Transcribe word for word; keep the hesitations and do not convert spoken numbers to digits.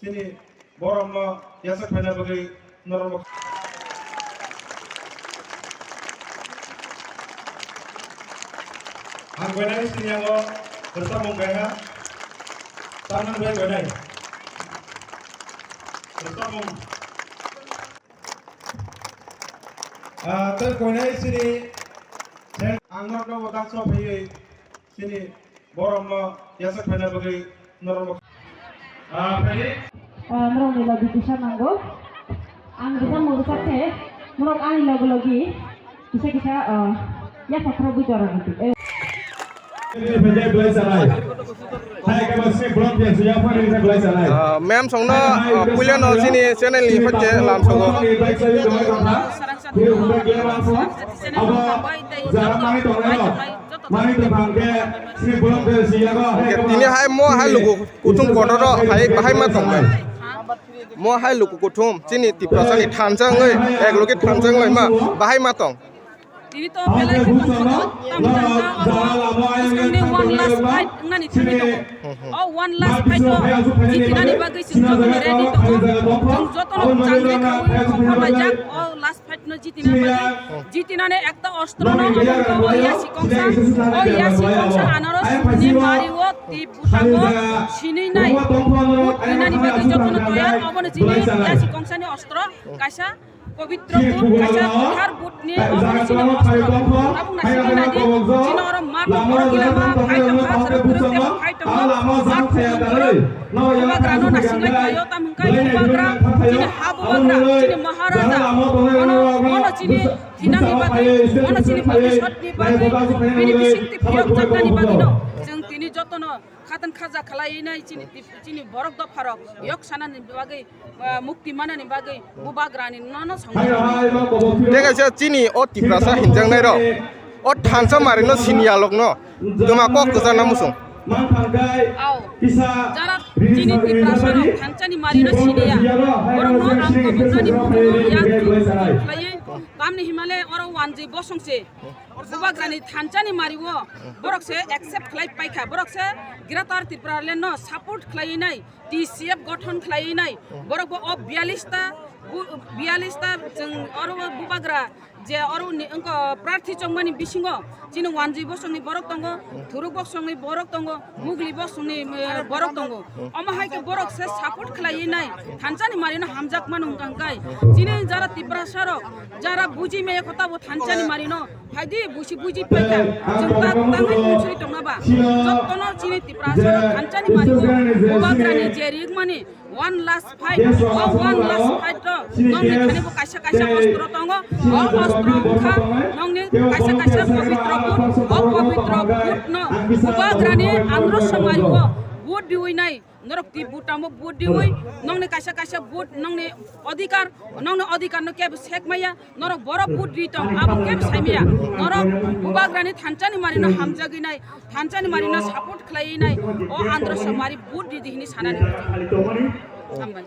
Chini borokno yachak phaina bagwi norokno ang koinai sini yango rwchapmung kaiha. Tamnang bai koinai rwchapmung. Ah, tei koinai sini ang norokno bo dangso phaiwi sini borokno yachak phaina bagwi norokno. Ah, phai. Ah, norokni logi kisa nango. Ang rwchapmung rwchap khe norok ani logi logi kisa kisa, ah, yapha khorokwi jora rwdi. Eh. Ah, ma'am songno, ah, puilano chini channel ni phaikhe lam sogo. Tini hai mo hai luku kuthum kotor hai bahai ma tong bai. Mo hai luku kuthum chini Tiprasa ni thansa wngwi, ek logi thansa wngwi ma bahai ma tong. Tini to belai khe tongthokgo, tamo tangka obo bwskangni one last fight wngnani thani tongo. O one last fight o jitinani bagwi chwng jotono ready tongo. Chwng jotono changri khaui khokor laijak, o last fight no jitina bagwi. Jitinani ekta ostro no obo wngkha o yasi kongsa, o yasi kongsa anaro sumni mari o tip bwtango sinui nai. Bwtwinani bagwi jotono toyar, obono chini yasi kongsani ostro kaisa. Pobitro but kaisa kothar but ni obono chini ostro. Tabuk naisingwi naidi, chini oro mat oro gila ma phai tongkha, kwrwk kwrwk tebo phai tongo. Mat khulum khulum bubagra no naisingwi phaio, tamo hwnkhe bubagra, chini ha bubagra, chini maharaja, ono, ono chini thinani bagwi, ono chini bhobishyot ni bagwi, bini bisingtwi phiyok jaknani bagwi no chwng tini jotono. Khatan khaja khlaiwi nai chini tip-, chini borok dopharok yok sanani bagwi, ah, mukti manani bagwi bubagrani nono songwi. Tei kaisa chini o Tiprasa hinjaknairok o thansa marino siniya lokno twma kok kwchana muchung. Ao. Jara chini Tiprasarok thansani marino siniya. Borokno ang kobokrani bukuno ya khlaiwi tamni himale oro wanjwi bosong se. Bubagrani thansani mario borok se accept khlai paikha, borok se Greater Tipraland no support khlaiwi nai, T C F gothon khlaiwi nai, borok bo o biyalish ta, bu-, biyalish ta chwng oro bubagra je oro ni wngkha prarthi chongmani bisingo chini wanjwi bosongni borok tongo, thuruk bosongni borok tongo, mugli bosongni, eh, borok tongo. Omo hai khe borok se support khlaiwi nai, thansani marino hamjak mano hwnkha hwnkhe chini jara Tiprasarok jara buji maya kho tabo thansani marino phaidi busi buji paikha. Chwng ta tangwi kumsri tongna ba jottono chini Tiprasarok thansani marino bubagrani je rikmani one last fight, o one last fight o nongni thani bo kaisa kaisa ostro tongo, o ostro wngkha nongni kaisa kaisa pobitro but, o pobitro but no bubagrani andro samari o but diwi nai. Norok twi butamo vote diwi, nongni kaisa kaisa vote, nongni odhikar, nongni odhikar no kebo sek maya, norok borok vote ri tong, abo kebo sai maya. Norok bubagrani thansani marino hamjagwi nai, thansani marino support khlaiwi nai, o andro samari vote ridi hini sanani. Hambai.